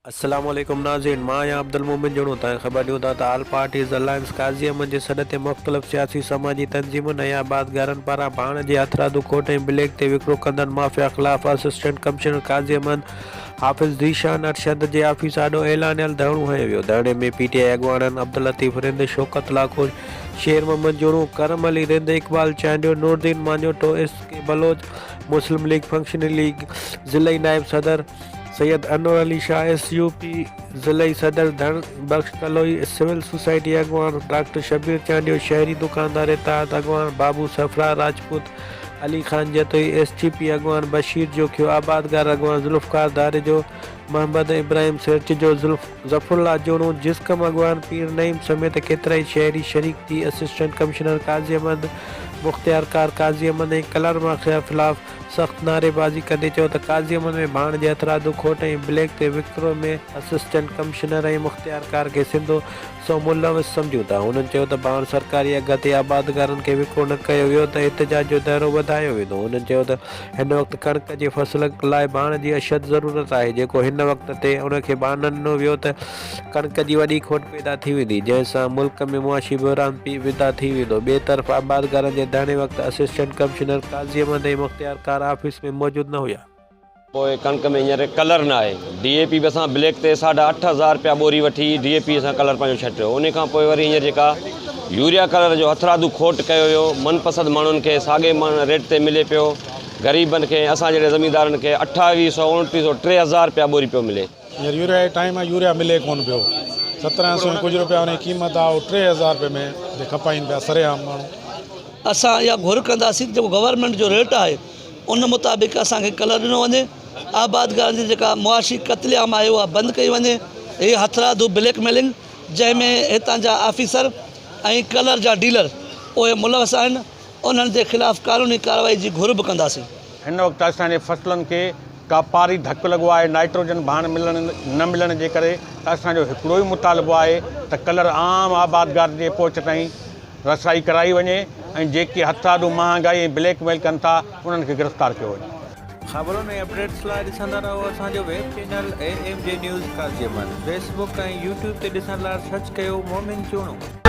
السلام عليڪم ناظرين مان آهيان عبدالمومن جوڻو توهان کي خبر ڏيون ٿا ته all parties alliance Qazi Ahmed جي سڏ تي مختلف سياسي سماجي تنظيمن ۽ آبادگارن پاران ڀاڻ جي هٿرادو کوٽ ۽ بليڪ تي وڪرو ڪندڙ مافيا خلاف اسسٽنٽ ڪمشنر قاضي احمد حافظ ذيشان ارشد جي آفيس آڏو اعلانيل ڌرڻو هنيو ويو ڌرڻي ۾ پي ٽي آء اڳواڻن عبداللطيف رند، شوڪت لاکو، شير Muhammad Jono, Karam Ali Rind, Iqbal Chandio, Nooruddin Manjotho, S K Baloch, Muslim League functional league ضلعي نائب صدر Syed Anwar Ali Shah, S U P ضلعي صدر ڌڻ بخش ڪلوئي، سول سوسائٽي اڳواڻ ڊاڪٽر شبير چانڊيو، شهري دڪاندار اتحاد اڳواڻ Babu Sarfraz Rajput, Ali Khan Jatoi, S T P اڳواڻ بشير جوکيو، آبادگار اڳواڻ ذوالفقار ڌاريجو، محمد ابراهيم سيرچجو، ظفرالله جوڻو، جسقم اڳواڻ پير نعيم سميت ڪيترائي شهري شريڪ ٿي اسسٽنٽ ڪمشنر قاضي احمد، مختيارڪار قاضي احمد ۽ ڪلر مافيا خلاف سخت نعريبازي ڪندي چيو ته قاضي احمد ۾ ڀاڻ جي هٿرادو کوٽ ۽ بليڪ تي وڪرو ۾ اسسٽنٽ ڪمشنر ۽ مختيارڪار کي سنڌو سو ملوث سمجهون ٿا. هنن چيو ته ڀاڻ سرڪاري اگهه تي آبادگارن کي وڪرو نه ڪيو ويو ته احتجاج جو دائرو وڌايو ويندو. هنن چيو ته هن وقت ڪڻڪ جي فصل لاء ڀاڻ جي اشد ضرورت آهي جيڪو هن وقت تي ان کي ڀاڻ نه ڏنو ويو ته ڪڻڪ جي وڏي کوٽ پيدا ٿي ويندي، جنهن سان ملڪ ۾ معاشي بحران پيدا ٿي ويندو. ٻئي طرف آبادگارن جي ڌرڻي وقت اسسٽنٽ ڪمشنر قاضي احمد ۽ مختيارڪار آفيس ۾ موجود نه هيا. پوء ڪڻڪ ۾ هينئر ڪلر نه آهي. ڊي اي پي به اسان بليڪ تي ساڍا 8000 رپيا ٻوري وٺي ڊي اي پي اسان ڪلر پنهنجو ڇٽيو. انهي کان پوء وري هينئر جيڪا يوريا ڪلر جو هٿرادو کوٽ ڪيو ويو من پسند ماڻهن کي ساڳي ريٽ تي ملي پيو غريبن کي ۽ اسان جهڙي زميندارن کي اٺاويهه سئو اڻٽيهه سئو 3000 رپيا ٻوري پيو ملي. هينئر يوريا جو ٽائيم آهي يوريا ملي ڪونه پيو 17 سو ۽ ڪجهه روپيا ان جي قيمت آهي اهو 3000 روپئي ۾ جي کپائين پيا سرعام ماڻهو. اسان اها گهر ڪنداسين ته جيڪو گورنمينٽ جو ريٽ آهي ان مطابق اسان کي ڪلر ڏنو وڃي آبادگارن جي جيڪا معاشي قتل عام آهي اها بند ڪئي وڃي هي هٿرادو بليڪ ميلنگ جنهن ۾ هتان جا آفيسر ۽ ڪلر جا ڊيلر اهي ملوث آهن انهن جي خلاف قانوني ڪارروائي جي گهر به ڪنداسين. هن وقت اسان جي فصلن کي ڪاپاري ڌڪ لڳو آهي، نائٽروجن ڀاڻ ملڻ نه ملڻ جي ڪري ته اسان جو هڪڙو ئي مطالبو آهي ته ڪلر عام آبادگار جي پهچ تائين رسائي ڪرائي وڃي ۽ جيڪي هٿرادو مهانگائي ۽ بليڪ ميل ڪن ٿا انهن کي گرفتار ڪيو وڃي. خبرن ۽ اپڊيٽس لاء ڏسندا رهو اسان جو web channel A M J news Qazi Ahmed Facebook ۽ YouTube تي ڏسڻ لاء سرچ ڪيو مومن چوڻو.